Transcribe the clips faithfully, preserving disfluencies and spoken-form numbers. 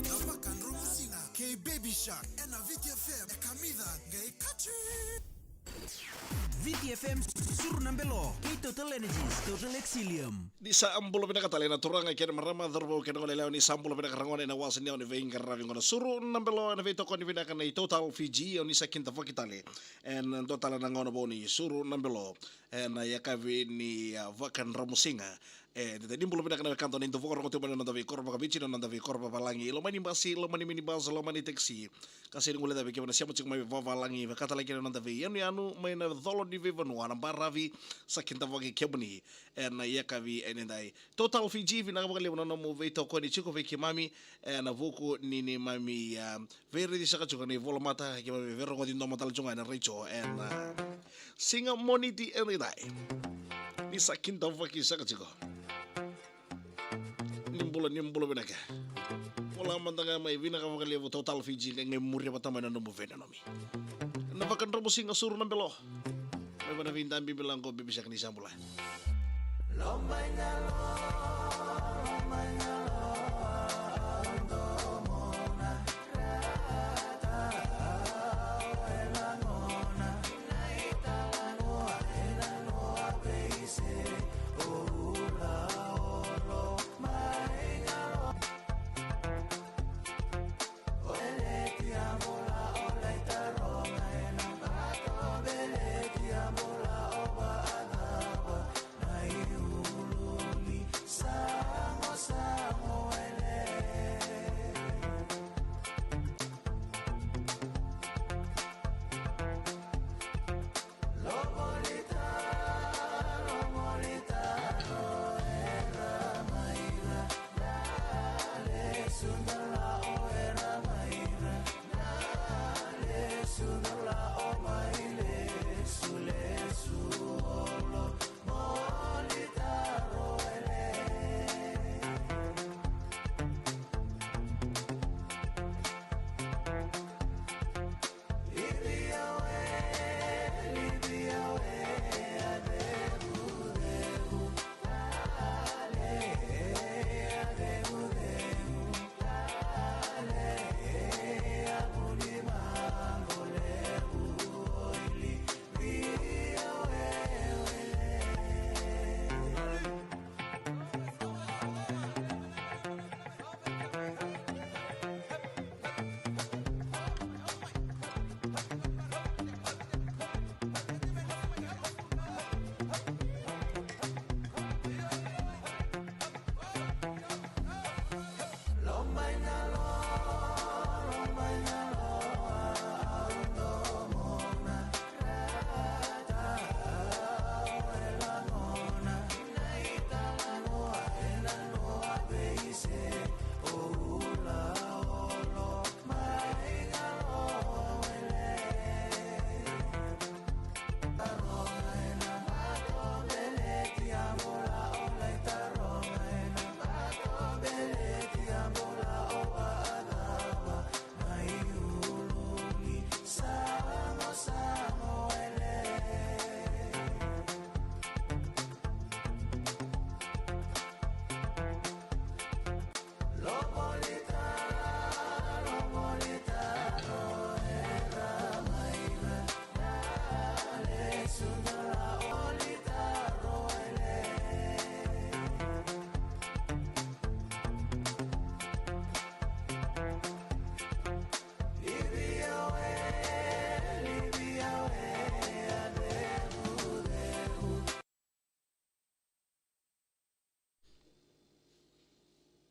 Na vakadromusiga kei Baby Shark ena Viti F M, e kamica qai kaci. Viti F M, Suru na Belo, kei Total Energies, Total Exilium. Ni sa bula vinaka tale na turaga kei na marama, cauravou kei na goneyalewa, ni sa bula vinaka ragone ena wasa ni au ni veiqaravi qo na Suru na Belo ena veitokoni vinaka nei Total Fiji, au ni sa kidavaki tale ena dua tale na gauna vou ni Suru na Belo ena yakavi ni, a, vakadromusiga. E, dede ni bula vinaka na wekada ni dau vakarorogo tu mai na noda veikoro vakaviti, na noda veikoro vavalagi, loma ni basi, loma ni minibus, loma ni taxi. Ka sega ni guilecavi kemuni na sema tiko mai vavalagi, vaka tale kina na noda veiyanuyanu mai na colo ni veivanua, na baravi, sa kidavaki kemuni ena yakavi edaidai. Total Fiji, vinaka vakalevu na nomu veitokoni tiko vei keimami ena vuku ni neimami, a, veiraici saka tiko na ivolamata, keimami veirogoci domo tale tiko ga ena retio ena, a, siga Moniti edaidai. Ni sa kidavaki saka tiko. Ni bula, ni bula vinaka. Vola mada ga mai, vinaka vakalevu Total Fiji, qai muria vata mai na nomu veinanumi. Na vakadromusiga Suru na Belo. Mai vua na veidabe bibi lako, Baby Shark, ni sa bula.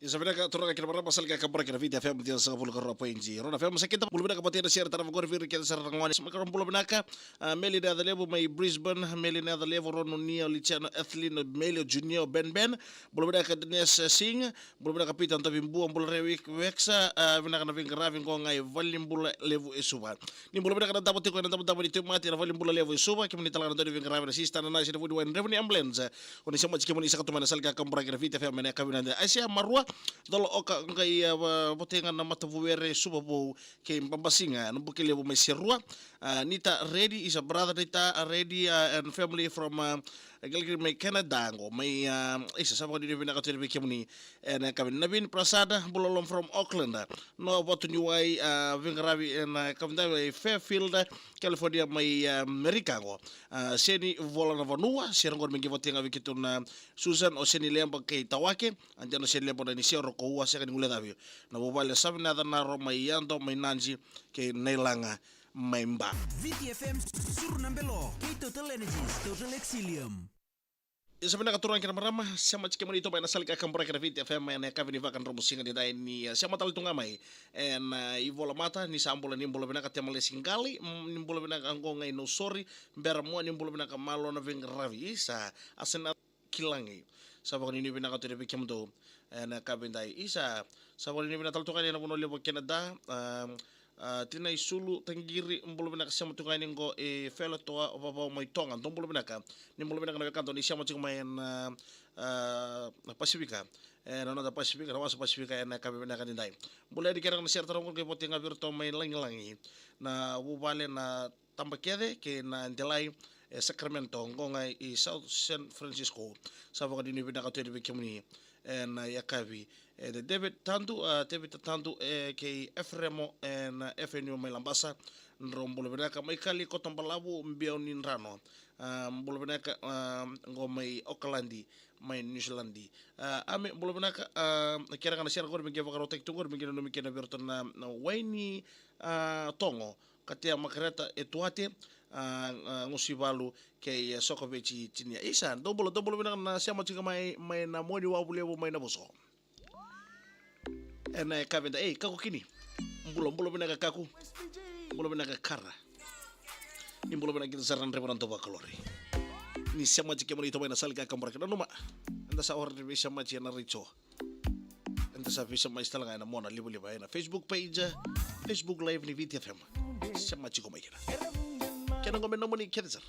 Ni sa vinaka turaga kei na marama, sa laki ka kabura kei na Viti F M, ciwasagavulu ka rua poidi rua na F M. Sa keitou bula vinaka vata ena sere tarava qori vei ira kece sara na gone. Sa makawa bula vinaka, a, Meli na Yacalevu mai Brisbane, Meli na Yacalevu, Rono Nia, Luciano, Ethelyn, Meli, o Junior, o Ben Ben. Bula vinaka Denise Singh, bula vinaka Peter Davi Bua, bula re wek-, weksa, a, vinaka na veiqaravi qo ga i Valenibula Levu e Suva. Ni bula vinaka na davo tiko ena davo, davo ni tauvimate ena Valenibula Levu e Suva, kemuni tale ga na dau ni veiqaravi na sista na nasi na vuniwai na draiva ni ambulance. O ni sema tiko kemuni sa ka tu mai na sala ka kabura kei na Viti F M ena yakavi nidai. Aisea Marua, Dolo Oka, qai, a, va-, votei ga na Matavuere, Suva Vou, kei Babasiga, na Buke Levu mai Serua. A, Nita Redi, isa brother Nita Redi, a, and family from, a, Calgary mai Canada qo, mai, a, isa sa vakanuinui vinaka tu vei kemuni. Ena yakavi ni Navin Prasada, bula lom from Auckland. No Vatu Niwai, a, veiqaravi ena yakavi ni Fairfield, California mai, a, Amerika qo. A, Seni Vola na Vanua, sera qori me qi votei ga vei keitou na Susan, o Seni Leba kei Tawake, a dina o Seni Leba na ni sero ko ua sega ni guilecavi. Na vuvale Savinatha Naro mai Yado, mai Nadi, kei Nailaga mai Ba. Viti F M, Suru na Belo, kei Total Energies, Total Exilium. Isa vinaka turaga kei na marama, sema tiko kemuni tu mai na sala ka kabura kei na Viti F M ena yakavi ni vakadromusiga nidai ni, a, sema tale tu ga mai. Ena, a, ivola mata, ni sa bula, ni bula vinaka Temalesi Qali, mm, ni bula vinaka qo ga i Nausori, Bera Mua, ni bula vinaka Malo na veiqaravi, isa, Asena Kilagi. Sa vakanuinui vinaka tu vei kemudou ena yakavi nidai. Isa, sa vakanuinui vinaka tale tu ga ena vanua levu o Canada, a, a, Tina Isulu Taqiri, bula vinaka sema tu ga ni qo e Fela Toa Vavau mai Toga, dou bula vinaka. Ni bula vinaka na wekada ni sema tiko mai ena, a, na Pasifika. Ena noda Pasifika, na wasa Pasifika ena yakavi vinaka nidai. Bula yani kei ira na sere tara qo qai votei ga vei iratou mai Lagilagi. Na vuvale na Tabakece kei na Delai e Sacramento, qo ga i South San Francisco. Sa vakanuinui vinaka tu yani vei kemuni ena yakavi. E David Tadu, a, David Tadu, e, kei Efremo ena F N U mai Labasa. Drau bula vinaka mai Kali, Koto Balavu, Biau ni Drano. A, bula vinaka, a, qo mai Okaladi, mai Niusiladi. A, Ame, bula vinaka, a, kei ira ga na sere qori me qi vakarautaki tu qori me qi nanumi kina vei iratou na, na Waini, a, Togo. Katea Makareta e Tuate, a, a, Gusivalu kei, e, Sokoveci Tinia. Isa, dou bula, dou bula vinaka na sema tiko mai, mai na Moni Wavu Levu mai Navuso. Ena yakavi nidai, ei, Kaku Kini. Bula, bula vinaka Kaku. Bula vinaka Kara. Ni bula vinaka kina sara na draiva na dau vakalori. Ni sema tiko kemuni tu mai na sala ka kabura kei na numa. Eda sa ora ni veisemati ena retio. Eda sa veisemati tale ga ena mona livaliva ena Facebook page, Facebook Live ni Viti F M. Sema tiko mai kina. Kena qo me nomuni kece sara.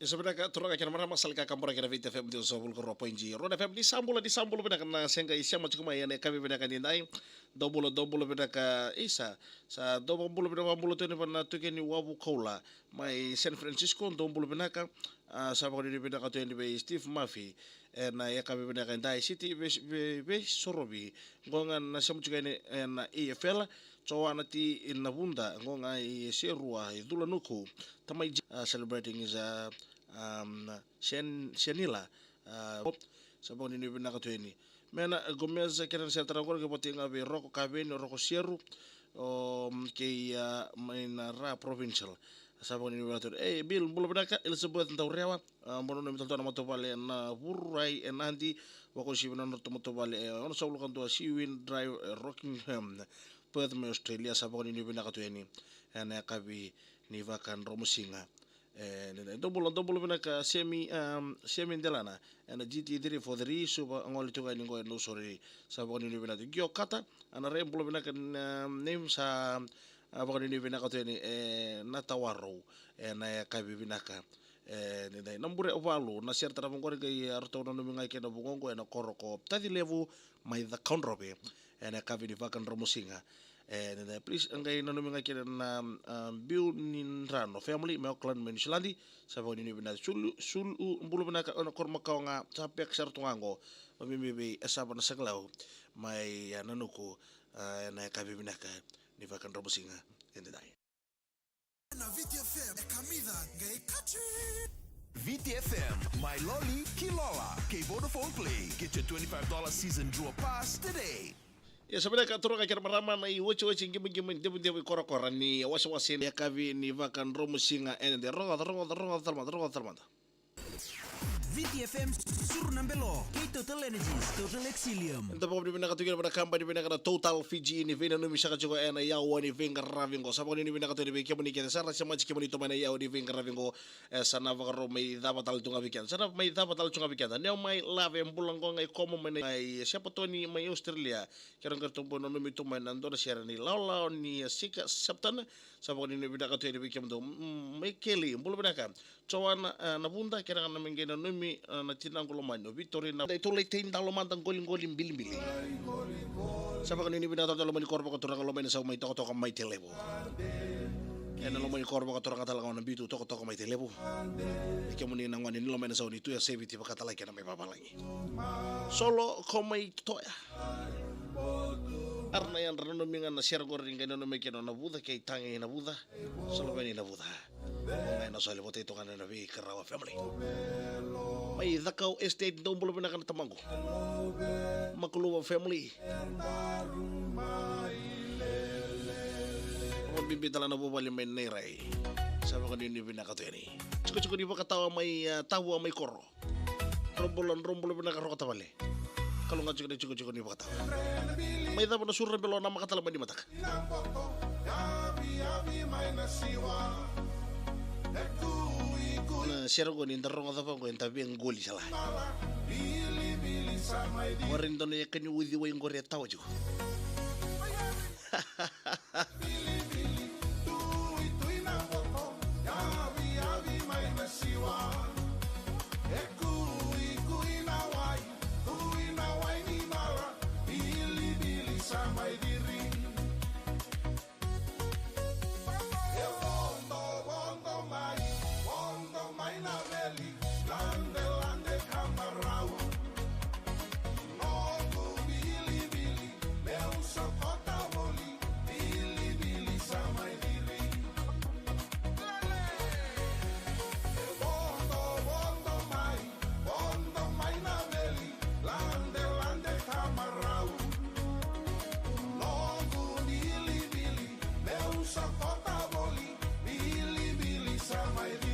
Isa vinaka turaga kei na marama, sa laki kabura kei na Viti F M, dua na sagavulu ka rua point rua na F M. Ni sa bula, ni sa bula vinaka na sega i sema tiko mai ena yakavi vinaka ni dai. Dou bula, dou bula vinaka. Isa, sa dou vakabula vinaka, vakabula tu yani vei na tuke ni wavu koula mai San Francisco, dou bula vinaka. A, sa vakanuinui vinaka tu yani vei Steve Murphy ena yakavi vinaka ni dai. Siti vei, vei, Veisorovi, qo ga na sema tiko yani ena A F L. Joana T Navuda, qo ga i Serua, i Culanuku. Tamai J-, uh, celebrating his, uh, um, Sen-, Senila. Uh, sa vakanuinui vinaka tu yani. Mena Gomez, kena sere tara qori, ke voti ga vei Roko Kaveni, Roko Seru, o, kei, uh, mai na Ra Provincial. Sa vakanuinui vinaka tu yani. E, Bill, bula vinaka, Elizabeth Daurewa, a, bula vinaka tale tu na matavuvale na Vurai e Nadi, vakauasivi na nodratou matavuvale e onosagavulu ka dua Seawin Drive, e Rockingham, Perth mai Australia, sa vakanuinui vinaka tu yani ena yakavi ni vakadromusiga. E, ni, ni, dou bula, dou bula vinaka Semi, um, Semi Delana, ena G T three four three, Suva, a gole tu ga yani qo e Nausori, sa vakanuinui vinaka tu. Gio Kata, a na rai, bula vinaka, um, name sa, a, vakanuinui vinaka tu yani, e, na Tawarau, ena yakavi vinaka. E, ni dai na Bure Valu, na sere tara vaqori qai, a, ratou nanumi ga kei na vugoqo ena koro ko Taci Levu mai Cakaudrove, ena yakavi ni vakadromusiga. E, ni dai, please, qai nanumi ga kei na, a, Biu ni Drano family mai Auckland mai Niusiladi, sa vakanuinui vinaka. Sulu, Sulu, bula vinaka, ena koro makawa ga, sa pek sara tu ga qo, vakabibi vei, e, Sava na Sakilau mai, a, Nanuku, a, ena yakavi vinaka ni vakadromusiga. E, ni dai. Na Viti F M, e kamica, qai kaci. Viti F M, mai loli ki lola, kei Vodafone Play. Get your twenty-five dollar season draw pass today. Ia sa vinaka turaga kei na marama, na iwatiwati qimaqima, devudevu, ikorokoro ni wasewase ni yakavi ni vakadromusiga, e, ni dai, rogoca, rogoca, rogoca tale mada, rogoca tale mada. Viti F M, Suru na Belo, kei Total Energies, Total Excellium. Eda vakavinavinaka tu kina vua na kabani vinaka na Total Fiji ni veinanumi saka tiko ena yawa ni veiqaravi qo. Sa vakanuinui vinaka tu yani vei kemuni kece sara, sa mai kemuni tu mai na yawa ni veiqaravi qo. E, sa na vakarau mai cava tale tu ga vei keda. Sa na mai cava tale tu ga vei keda. Neo mai Lave, bula qo ga i Komo mai na, i Sepatoni mai Australia. Keirau qai ratou bau nanumi tu mai na dua na sere ni lawalawa ni, e, Sika Septon. Sa vakanuinui vinaka tu yani vei kemudou. Mm, Maikeli, bula vinaka. Joana, e, Navuda, kei na gone me qai nanumi, e, na tinaqu lomani o Vitorina. Dai tou lai tei dalo mada qoliqoli bilibili. Sa vakanuinui vinaka tale tu e loma ni koro vakaturaga Lomainasau mai Tokatoka mai Tailevu. Ena loma ni koro vakaturaga tale ga o Nabitu Tokatoka mai Tailevu. Kemuni na gone ni Lomainasau ni Tuya Seviti vakatalaki ena mai vavalagi. Solo ko mai Toya. Ara na yadra nanumi ga na sere qori qai nanumi kina o Navuca kei Tagi Navuca. Soloveni Navuca. Oga ena soli vata i toka na vei Karawa family. Mai Cakau Estate, dou bula vinaka na tamaqu. Makuluva family. Bibi tale na vuvale mai Nairai. Sa vakanuinui vinaka tu yani. Tikotiko ni vakatawa mai, e, Tavua mai Koro. Drobula, drobula vinaka Roko Tavale. Kalougata tiko na tikotiko ni vakatawa. Mai cava na Suru na Belo, na makatala mai ni mataka. Na sere qo ni da rogoca vaqo eda via qoli sala. Qori donu e ka ni uciwai qori e tawa tiko. Sa mai